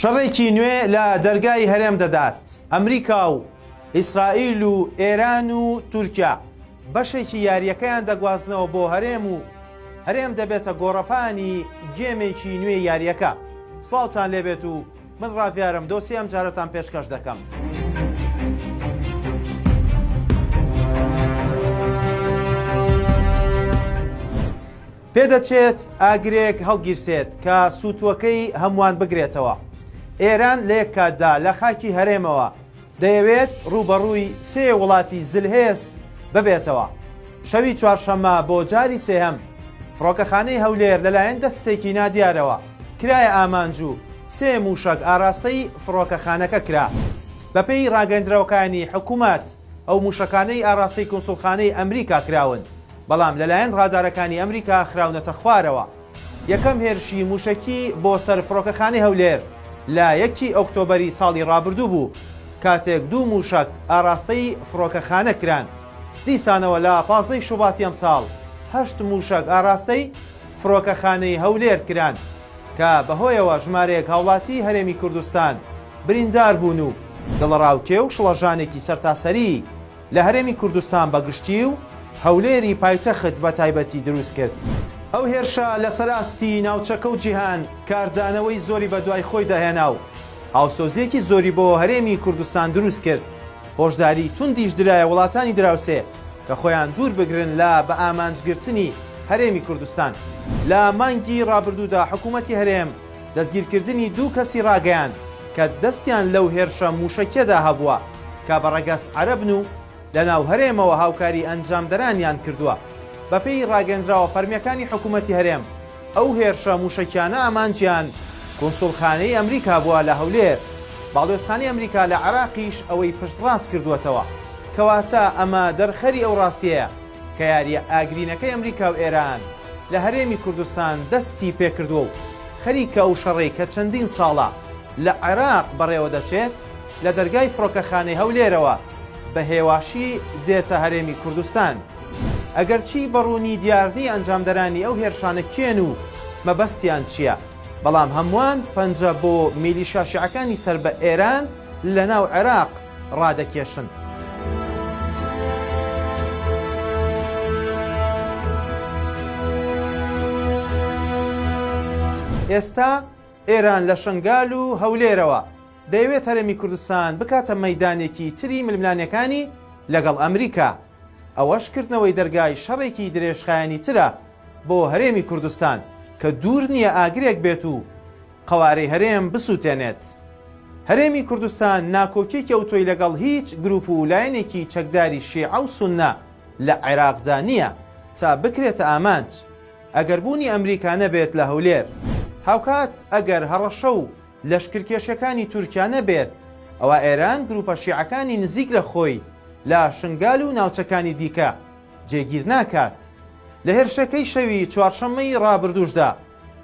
شەڕێکی نوێ لە دەرگای هەرێم دەدات، ئەمریکا و ئیسرائیل و ئێران و تورکیا بەشێکی یارییەکەیان دەگوازنەوە بۆ هەرێم و هەرێم دەبێتە گۆڕەپانی گێمێکی نوێی یارییەکە. سڵاوتان لێبێت و من ڕاڤیارم دۆسیەی ئەمجارەتان پێشکەش دەکەم. پێدەچێت ئاگرێک هەڵگیرسێت کە سووتووەکەی هەمووان بگرێتەوە. ئێران لە یەک کاتدا لە خاکی هەرێمەوە دەیەوێت ڕووبەڕووی سێ وڵاتی زلهێز ببێتەوە. شەوی چوارشەممە بۆ جاری سێهەم فڕۆکەخانەی هەولێر لەلایەن دەستێکی نادیارەوە کرایە ئامانج و سێ مووشەک ئاراستەی فڕۆکەخانەکە کرا. بەپێی ڕاگەیەندراوەکانی حکومەت، ئەو مووشەکانەی ئاراستەی کونسوڵخانەی ئەمریکا کراون، بەڵام لەلایەن ڕادارەکانی ئەمریکا خراونەتە خوارەوە. یەکەم هێرشی مووشەکی بۆ سەر فڕۆکەخانەی هەولێر لە یەکی ئۆکتۆبەری ساڵی ڕابردوو بوو، کاتێک دوو مووشەک ئاراستەی فڕۆکەخانە کران. دیسانەوە لە پازدەی شوباتی ئەمساڵ هەشت مووشەک ئاراستەی فڕۆکەخانەی هەولێر کران کە بەهۆیەوە ژمارەیەک هاوڵاتی هەرێمی کوردستان بریندار بوون و دڵەڕاوکێ و شڵەژانێکی سەرتاسەریی لە هەرێمی کوردستان بە گشتی و هەولێری پایتەخت بە تایبەتی دروست کرد. ئەو هێرشە لەسەر ئاستی ناوچەکە و جیهان کاردانەوەی زۆری بەدوای خۆیدا هێنا و هاوسۆزییەکی زۆری بۆ هەرێمی کوردستان دروست کرد، هۆشداری توندیش درایە وڵاتانی دراوسێ کە خۆیان دوور بگرن لە بەئامانجگرتنی هەرێمی کوردستان. لە مانگی ڕابردوودا حکوومەتی هەرێم دەستگیرکردنی دوو کەسی ڕاگەیاند کە دەستیان لەو هێرشە مووشەکیەدا هەبووە کە بە ڕەگەز عەرەبن و لەناو هەرێمەوە هاوکاری ئەنجامدەرانیان کردووە. بەپێی ڕاگەندراوە فەرمییەکانی حکوومەتی هەرێم، ئەو هێرشە مووشەکیانە ئامانجیان کونسوڵخانەی ئەمریکا بووە لە هەولێر، باڵیۆزخانەی ئەمریکا لە عێراقیش ئەوەی پشتڕاست کردووەتەوە. کەواتە ئەمە دەرخەری ئەو ڕاستیەیە کە یارییە ئاگرینەکەی ئەمریکا و ئێران لە هەرێمی کوردستان دەستی پێکردووە و خەریکە ئەو شەڕەی کە چەندین ساڵە لە عێراق بەڕێوەدەچێت لە دەرگای فڕۆکەخانەی هەولێرەوە بە هێواشی دێتە هەرێمی کوردستان. ئەگەرچی بە ڕوونی دیار نییە ئەنجامدەرانی ئەو هێرشانە کێن و مەبەستیان چییە، بەڵام هەمووان پەنجە بۆ میلیشیا شیعەکانی سەر بە ئێران لەناو عێراق ڕادەکێشن. ئێستا ئێران لە شنگال و هەولێرەوە دەیەوێت هەرێمی کوردستان بکاتە مەیدانێکی تری ململانێکانی لەگەڵ ئەمریکا، ئەوەش کردنەوەی دەرگای شەڕێکی درێژخایەنی ترە بۆ هەرێمی کوردستان کە دوور نییە ئاگرێک بێت و قەوارەی هەرێم بسوتێنێت. هەرێمی کوردستان ناکۆکیەکی ئەوتۆی لەگەڵ هیچ گروپ و لایەنێکی چەکداری شیعە و سوننە لە عێراقدا نییە تا بکرێتە ئامانج ئەگەر بوونی ئەمریکا نەبێت لە هەولێر. هاوکات ئەگەر هەڕەشە و لەشکرکێشیەکانی تورکیا نەبێت ئەوا ئێران گروپە شیعەکانی نزیک لە خۆی لە شنگال و ناوچەکانی دیکە جێگیر ناکات. لە هێرشەکەی شەوی چوارشەممەی ڕابردووشدا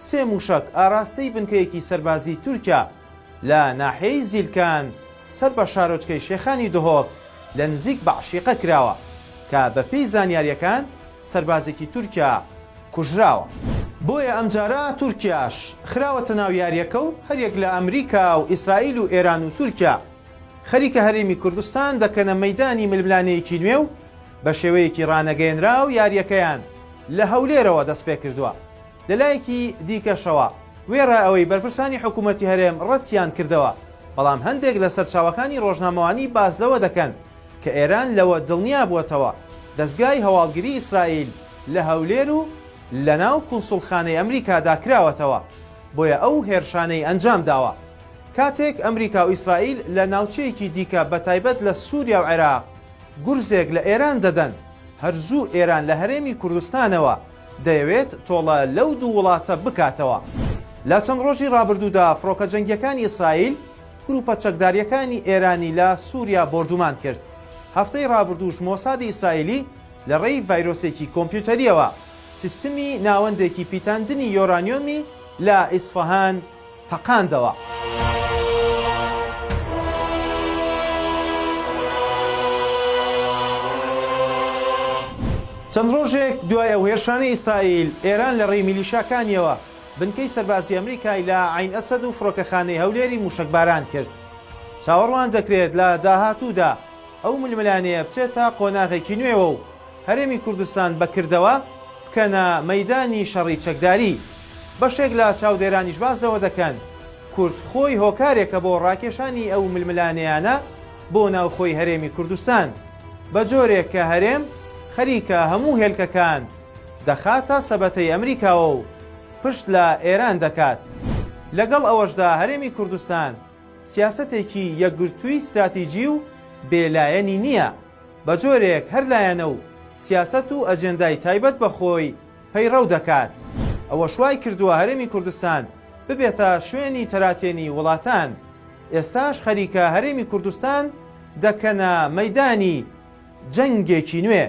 سێ مووشەک ئاراستەی بنکەیەکی سەربازیی تورکیا لە ناحیەی زیلکان سەر بە شارۆچکەی شێخانی دهۆک لە نزیک بەعشیقە کراوە کە بەپێی زانیارییەکان سەربازێکی تورکیا کوژراوە. بۆیە ئەمجارە تورکیاش خراوەتە ناو یارییەکە و هەریەک لە ئەمریکا و ئیسرائیل و ئێران و تورکیا خەریکە هەرێمی کوردستان دەکەنە مەیدانی ململانێیەکی نوێ و بە شێوەیەکی ڕانەگەیەنراو یارییەکەیان لە هەولێرەوە دەستپێکردووە. لەلایەکی دیکەشەوە، وێڕای ئەوەی بەرپرسانی حکوومەتی هەرێم ڕەتیان کردەوە، بەڵام هەندێک لە سەرچاوەکانی ڕۆژنامەوانی باس لەوە دەکەن کە ئێران لەوە دڵنیا بووەتەوە دەزگای هەواڵگری ئیسرائیل لە هەولێر و لەناو کونسوڵخانەی ئەمریکادا کراوەتەوە، بۆیە ئەو هێرشانەی ئەنجام داوە. کاتێک ئەمریکا و ئیسرائیل لە ناوچەیەکی دیکە بەتایبەت لە سووریا و عێراق گورزێک لە ئێران دەدەن، هەر زوو ئێران لە هەرێمی کوردستانەوە دەیەوێت تۆڵە لەو دوو وڵاتە بکاتەوە. لە چەند ڕۆژی ڕابردوودا فڕۆکە جەنگییەکانی ئیسرائیل گروپە چەکدارییەکانی ئێرانی لە سووریا بۆردومان کرد. هەفتەی ڕابردووش مۆسادی ئیسرائیلی لە ڕێی ڤایرۆسێکی کۆمپیوتەرییەوە سیستمی ناوەندێکی پیتاندنی یۆرانیۆمی لە ئیسفەهان تەقاندەوە. چەند ڕۆژێک دوای ئەو هێرشانەی ئیسرائیل، ئێران لە ڕێی میلیشیاکانیەوە. بنکەی سەربازی ئەمریکای لە عەین ئەسەد و فڕۆکەخانەی هەولێری مووشەکباران کرد. چاوەڕوان دەکرێت لە داهاتوودا ئەو ململانێیە بچێتە قۆناغێکی نوێوە و هەرێمی کوردستان بە کردەوە بکەنە مەیدانی شەڕی چەکداری. بەشێک لە چاودێرانیش باس لەوە دەکەن کورد خۆی هۆکارێکە بۆ ڕاکێشانی ئەو ململانێیانە بۆ ناوخۆی هەرێمی کوردستان، بە جۆرێک کە هەرێم خەریکە هەموو هێلکەکان دەخاتە سەبەتەی ئەمریکاوە و پشت لە ئێران دەکات. لەگەڵ ئەوەشدا هەرێمی کوردستان سیاسەتێکی یەکگرتووی ستراتیجی و بێ لایەنی نییە، بە جۆرێک هەر لایەنە و سیاسەت و ئەجێندای تایبەت بە خۆی پەیڕەو دەکات، ئەوەش وای کردووە هەرێمی کوردستان ببێتە شوێنی تەراتێنی وڵاتان، ئێستاش خەریکە هەرێمی کوردستان دەکەنە مەیدانی جەنگێکی نوێ.